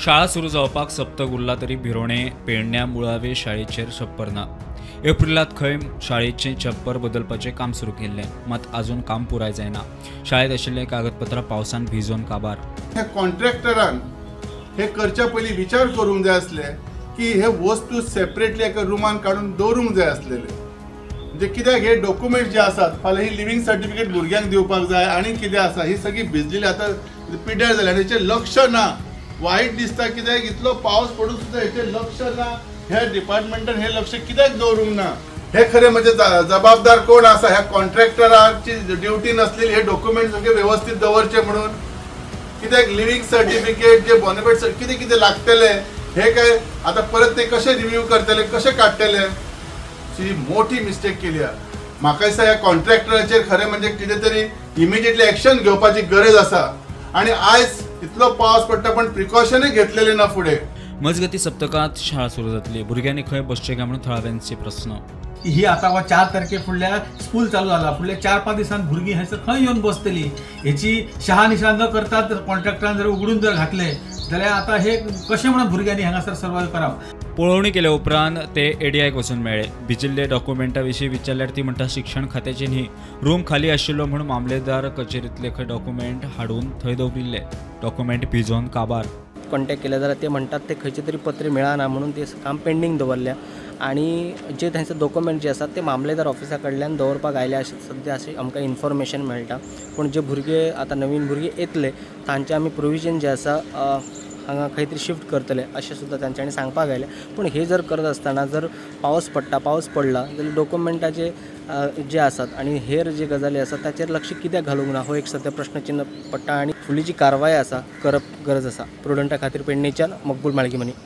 शाळा सुरू जावपाक सप्तक उरला तरी भिरोणे पेडण्या मुळावे शाळेचेर छप्पर ना. एप्रिलांत खंय शाळेचें छप्पर बदलपाचें काम सुरू केल्लें, मात अजून काम पुराय जायना. शाळेंत आशिल्ले कागदपत्रां पावसान भिजोवन काबार. ह्या कॉन्ट्रॅक्टरान हे करच्या पयलीं विचार करूंक जाय आसले की हे वस्तू सेपरेटली एका रुमान काडून दवरूंक जाय आसलेले. म्हणजे कित्याक हे डॉक्युमेंट जे आसात फाल्यां ही लिव्हिंग सर्टिफिकेट भुरग्यांक दिवपाक जाय आनी कितें आसा ही सगळी भिजलेली आतां पिड्ड्यार जाल्या आनी हेचें लक्ष ना. वायट दिसता कित्याक इतलो पावस पडून सुद्दां हेचें लक्ष ना. ह्या डिपार्टमेंटान हें लक्ष कित्याक दवरूंक ना? हे खरें म्हणजे जबाबदार कोण आसा? ह्या कॉन्ट्रॅक्टराची ड्युटी नासलेली हे डॉक्युमेंट सगळे वेवस्थीत दवरचे म्हणून. कित्याक लिव्हिंग सर्टिफिकेट जे बॉनिफायड कितें कितें लागतलें हे काय आतां परत ते कशें रिव्यू करतले, कशें काडटले? ही मोठी मिस्टेक केली आहा. म्हाका दिसता ह्या कॉन्ट्रॅक्टराचेर खरें म्हणजे कितें तरी इमिजिएटली एक्शन घेवपाची गरज आसा. आनी आयज इतलो पावस पडटा पण प्रिकॉशनूय घेतलेले ना फुडें. मजगती सप्तकांत शाळा सुरू जातली, भुरग्यांनी खंय बसचें काय म्हणून थळाव्यांचे प्रस्न. ही आतां 4 तारखे फुडल्या स्कूल चालू जाला, फुडल्या 4-5 दिसान भुरगीं हयसर खंय येवन बसतली हेची शहानिशा न करतात कॉन्ट्रॅक्टरान जर उगडून जर घातले जाल्यार आतां हे कशें म्हणून भुरग्यांनी हांगासर सर्वायव करप. पळोवणी केल्या उपरांत ते एडीआयक वचून मेळ्ळे. भिजिल्ले डॉक्युमेंटा विशीं विचारल्यार ती म्हणटा शिक्षण खात्याचे न्ही, रूम खाली आशिल्लो म्हूण मामलेदार कचेरींतले खंय डॉक्युमेंट हाडून थंय दवरिल्ले. डॉक्युमेंट भिजोवन काबार. कॉन्टॅक्ट केले जाल्यार ते म्हणटात ते खंयचे तरी पत्र मेळना म्हणून ते काम पेंडींग दवरल्या आनी जे तांचे डॉक्युमेंट जे आसात ते मामलेदार ऑफिसा कडल्यान दवरपाक आयल्या अशें सद्या अशें आमकां इन्फॉर्मेशन मेळटा. पूण जे भुरगे आतां नवीन भुरगे येतले तांचे आमी प्रोविजन जे आसा हांगा खंय तरी शिफ्ट करतले अशें सुद्दां तांच्यांनी सांगपाक आयलें. पूण हे जर करत आसतना जर पावस पडटा, पावस पडला जाल्यार डॉक्युमेंटाचे जे आसात आनी हेर जे गजाली आसात ताचेर लक्ष कित्याक घालूंक ना हो एक सद्या प्रश्नचिन्ह पडटा आनी फुडली जी कारवाय आसा करप गरज आसा. प्रुडंटा खातीर पेडणेच्यान मकबूल माळगीमनी.